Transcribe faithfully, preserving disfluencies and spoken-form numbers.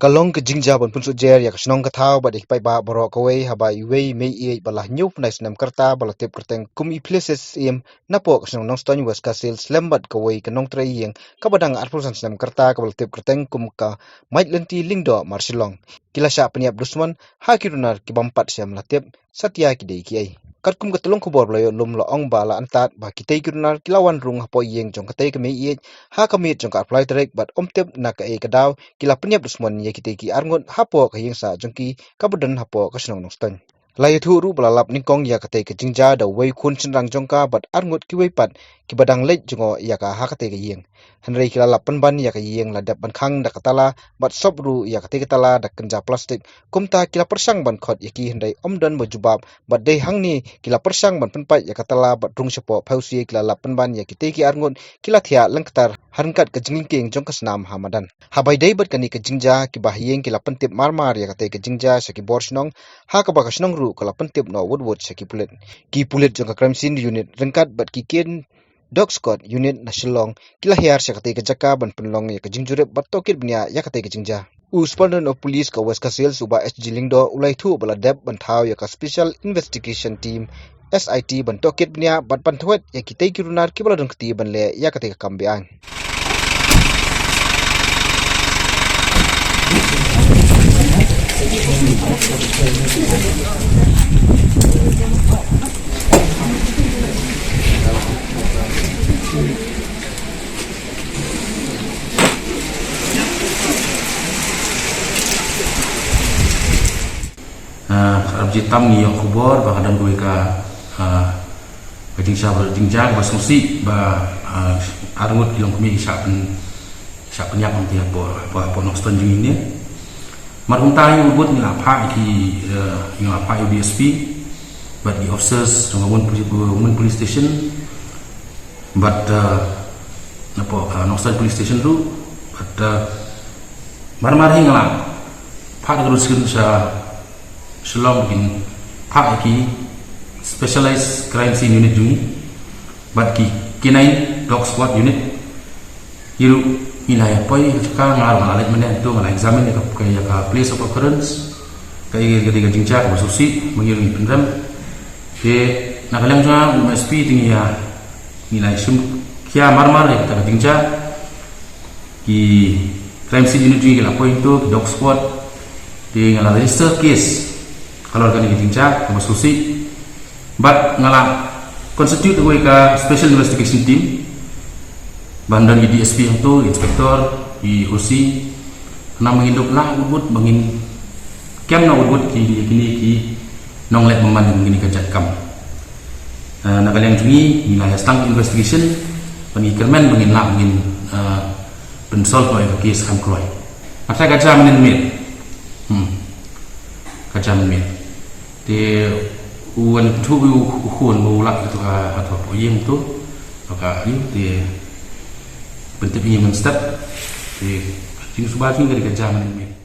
Ka long ka jingjia ban pynsuh jer ïa ka shnong ka thaw bad ïa ki paidbah baroh kawei haba iwei i mei ïeit ba la hynñiew phew lai snem ka rta ba la tip kyrteng kum i Piliases Syiem napoh ka shnong Nongstoiñ, West Khasi Hills, lem bad kawei ka nongtrei ïing kaba dang arphew san snem ka rta kaba la tip kyrteng kum ka Maitlynti Lyngdoh mar Shillong, ki la shah pynïap dusmon ha ki runar ki bym pat shym la tip satia ki dei kiei. Katkum ka tyllong khubor ba la ïoh lum la ong ba la antad ba kitei ki runar ki la wan rung hapoh ïing jong katei ka mei ïeit ha ka miet jong ka arphew lai tarik bad ym tip na kaei ka daw ki la pynïap dusmon ïa kitei ki arngut hapoh ka ïingsah jong ki kaba don hapoh ka shnong Nongstoiñ. La ïathuh ruh ba la lap nyngkong ïa katei ka jingjia da uwei u khun shynrang jong ka bad arngut kiwei pat kiba dang leit jngoh ïa ka ha katei ka ïing. Hynrei ki la lap pynban ïa ka ïing la dep ban khang da ka tala bad sop ruh ïa katei ka tala da kynja plastik. Kumta ki la pyrshang ban khot ïa ki hynrei ym don ba jubab bad dei hangne ki la pyrshang ban pynpait ïa ka tala bad rung shapoh phewse ki la lap pynban ïa kitei ki arngut ki la thiah lyngktar ha ryngkat ka jingkieng jong ka snam ha madan. Haba ïadei bad kane ka jingjia, kiba ha ïing ki la pyntip marmar ïa katei ka jingjia sha ki bor shnong, ha kaba ka shnong ruh ka la pyntip noh wut wut sha ki pulit. Ki pulit jong ka Crime Scene Unit ryngkat bad ki Canine Dog Squad Unit na Shillong ki la hiar sha katei ka jaka ban pynlong ïa ka jingjurip bad tohkit bniah ïa katei ka jingjia. U Superintendent of Police ka West Khasi Hills, u Bah H G Lyngdoh, u la ïathuh ba la dep ban thaw ïa ka Special Investigation Team, S I T, ban tohkit bniah bad ban thwet ïa kitei ki runar kiba la don kti ban leh ïa katei ka kam beaiñ. Ah, ka rap jied tam ngi ïoh khubor ba ka don kawei ka, ah, ka jingshah, ba jingjia kaba sngewsih ba, ah, arngut ki longkmie ki shah pyn, shah pynïap hangtei hapoh, hapoh, hapoh Nongstoiñ jong ngi ne. Namar kumta ngi bud ngi la phah ïa ki, eh, ngi la phah ïa u D S P bad ki officers jong ka Women Police, Women Police Station bad, eh, napoh, eh, Nongstoiñ Police Station ruh bad, eh, mar mar hi ngi la phah da ka ruskun sha Shillong ba kin phah ïa ki Specialized Crime Scene Unit jong ngi bad ki Canine Dog Squad Unit. Ïa ruh ngi la ïa poi ha jaka, nga ruh nga la leit mynne, to nga la examine ïa ka, ïa ka place of occurrence, ka, ïa ka, ïa ka jingjia kaba sngewsih, ma ngi ruh ngi pynrem. Te na ka liang jong nga, u M S P, te ngi ïa, ngi la ïa shim khia marmar ïa kata ka jingjia. Ki Crime Scene Unit jong ngi ki la poi to, ki Dog Squad, te nga la register case halor kane ka jingjia kaba sngewsih. Bad nga la constitute kawei ka Special Investigation Team ban don ki D S P hangto, Inspector, ki O C, khnang ba ngin dup lah wut wut, ba ngin kem noh wut wut ki, kine ki nongleh bymman jong kine ka jait kam. Eh, na ka liang jong ngi, ngi la ïa sdang investigation bad ngi kyrmen ba ngin lah, ba ngin, eh, pynsolve noh ïa ka case kham kloi. Nga tharai ka jia mynmiet. Hmm. Ka jia mynmiet. Te u wan pynthut u, u khun ba u lah ïa kato ka, kato ka ïing to. Ka ri te pyntip ïa ngi mynstep. Te jingsuba jong ngi ka dei ka jia mynmiet.